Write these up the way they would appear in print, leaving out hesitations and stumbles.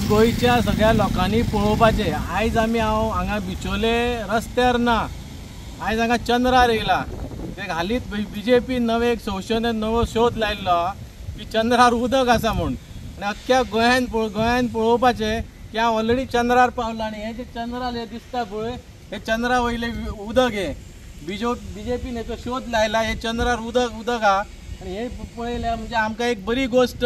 आयज गोंयच्या सगळ्या लोकांनी पळोवपाचें. आयज आमी हांव हांगा बिचोले रस्त्यार ना, आयज हांगा चंद्रार येयला. ते हालींच बीजेपी नवें एक संशोधन नवो शोध लायिल्लो की चंद्रार उदक आसा म्हूण. आनी अख्ख्या गोंयान गोंयान पळोवपाचें की हांव ऑलरेडी चंद्रार पावला. आनी हें जें चंद्रार हें दिसता पळय, हें चंद्रा वयलें उदक. हें बीजेपीन हेचो शोध लायला, हें चंद्रार उदक उदक आहा. आनी हें पळयल्यार म्हणजे आमकां एक बरी गोश्ट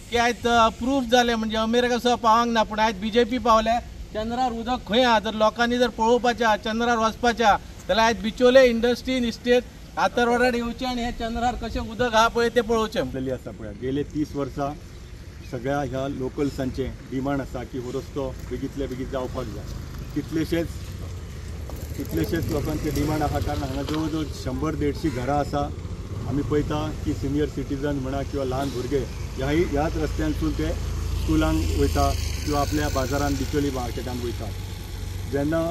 की आयज प्रूफ जालें, म्हणजे अमेरिका सुद्दां पावंक ना, पूण आयज बीजेपी पावल्या चंद्रार उदक खंय आहा. जर लोकांनी जर पळोवपाचें आहा, चंद्रार वचपाचें आहा, जाल्यार आयज बिचोले इंडस्ट्री इस्टेट आतरवाड्यार येवचें आनी हें चंद्रार कशें उदक आहा पळय तें पळोवचें. आसा पळय, गेले 30 वर्सां सगळ्या ह्या लोकल्सांचें डिमांड आसा की हो रस्तो बेगींतल्या बेगीन जावपाक जाय. कितलेशेच लोकांचे डिमांड आसा, कारण हांगा जवळ जवळ 100-150 घरां आसा. आमी पळयता की सिनियर सिटीजन म्हणा किंवा ल्हान भुरगे ह्याच रस्त्यांतसून ते स्कुलांक वयता किंवा आपल्या बाजारान बिचोली मार्केटान वयता. जेन्ना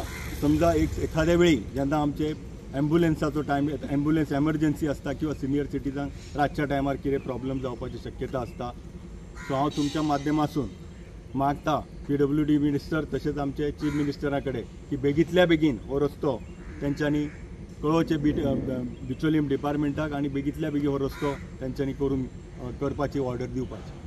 समजा एक एखाद्या वेळी जेन्ना आमचे ॲम्ब्युलन्साचो टायम, ॲम्ब्युलन्स एमर्जन्सी आसता किंवा सिनियर सिटीजन रातच्या टायमार कितें प्रॉब्लम जावपाची शक्यता आसता. सो हांव तुमच्या माध्यमासून मागता PWD minister तशेंच आमचे चीफ मिनिस्टरा कडेन की बेगींतल्या बेगीन हो रस्तो तेंच्यांनी कळोवचें बिचोलीम डिपार्टमेंटाक आनी बेगींतल्या बेगीन हो रस्तो तेंच्यांनी करून करपाची ऑर्डर दिवपाची.